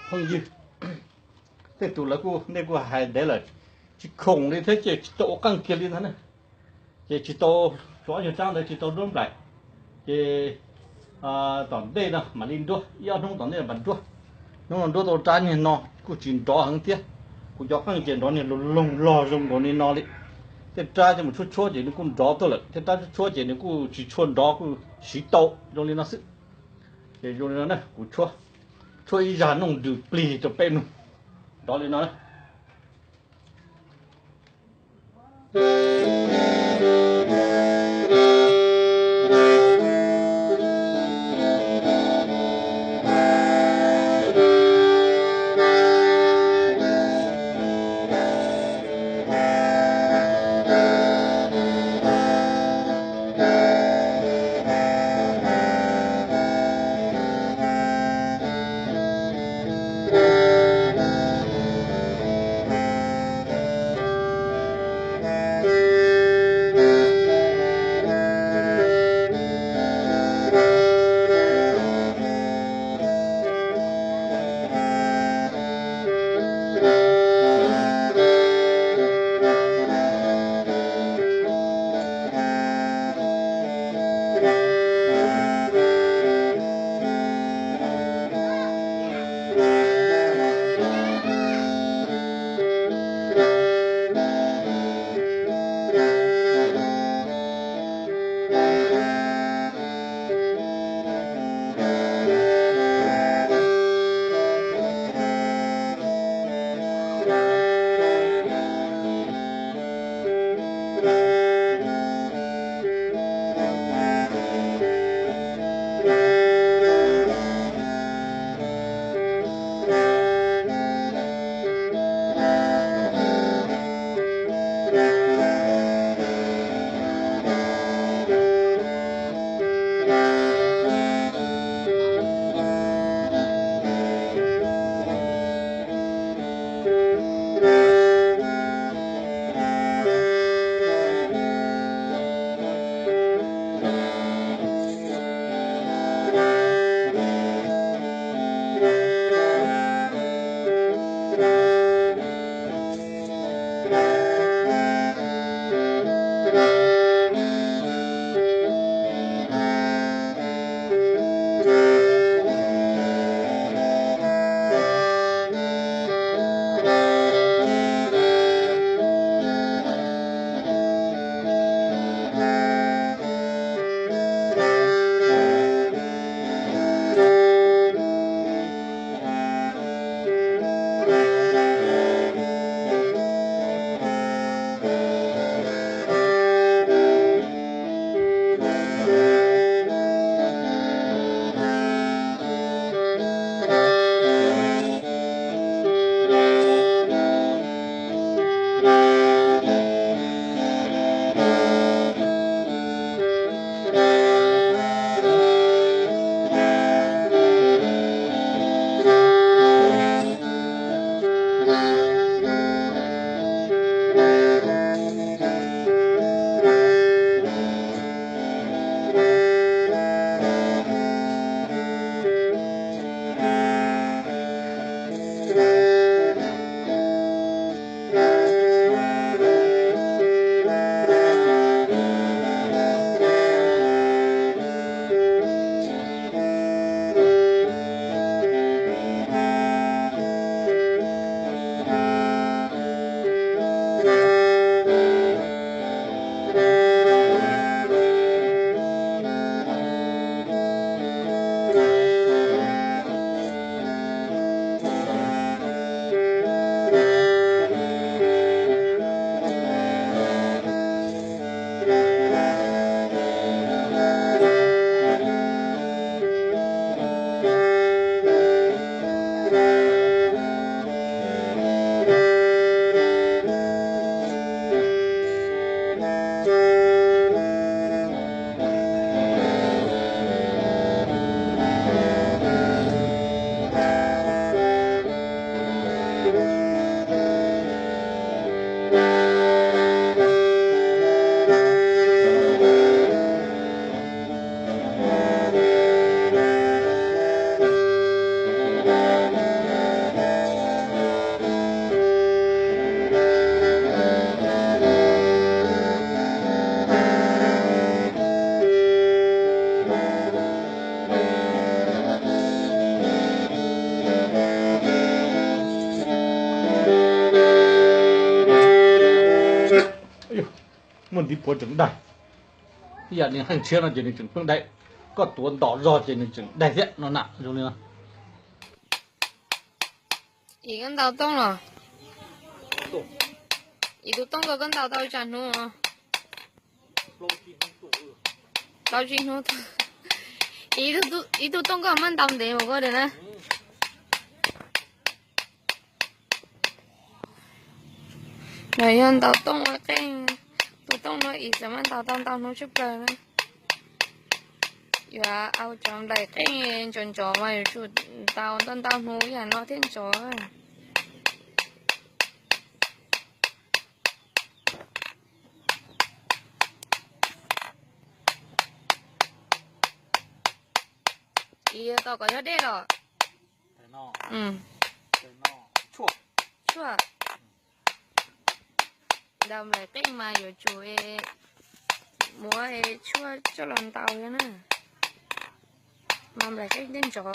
Phooj ywg, tej tus lawv kuj, nej kuj hais ntev lawm, tsis khoom li thiab ces tsis tau ua qeej kiag li ntag na. Ces tsis tau, ob nyuag rab ntawd tsis tau duab nplaim. Ces tom ntej no mam li nruab, ib ob hnub tom ntej mam nruab. Hnub no nruab tau rab niag no kuj tsis nrov heev thiab. Kuv cov qeej ces nrov niag lug loog log zoo nkaus li no li. Tej rab coj mus tshuab tshuab ces nws kuj nrov tuaj lawm, tej rab tshuab tshuab ces nws kuj tsis tshua nrov, kuj siv tau zoo li no xwb. Ces zoo li no na, kuv tshuab ib zag nooj dws plig rau peb mloog. Nrov li no na. muaj ntiv puav tseem daig. Ib yam li heej tshiab no ces nws tseem pheej daig, koj tuav ntom zog ces nws tseem daig thiab no na, zoo li no. Ib koj ntaus tooj los? Ib tug tooj ko koj ntaus tau tsawg hnub? Plaub tsib hnub. Ib tug tooj koj muab ntaus ntev ua koj li na. Los yog ntaus tooj ua qeej, tus tooj no ib txawm muab ntaus tau ntau hnub tshaj plaws na. Yuav ua cov nplaim qeej ntsov ntsov mas yuav tsum ntaus ntau ntau hnub yam no thiaj ntsov. Ib tau kom yog dej los? Tshuaj. Ntaus nplaim qeej mas yuav tsum muab tshuaj coj los ntaus thiab na, mas nplaim qeej thiaj ntsov.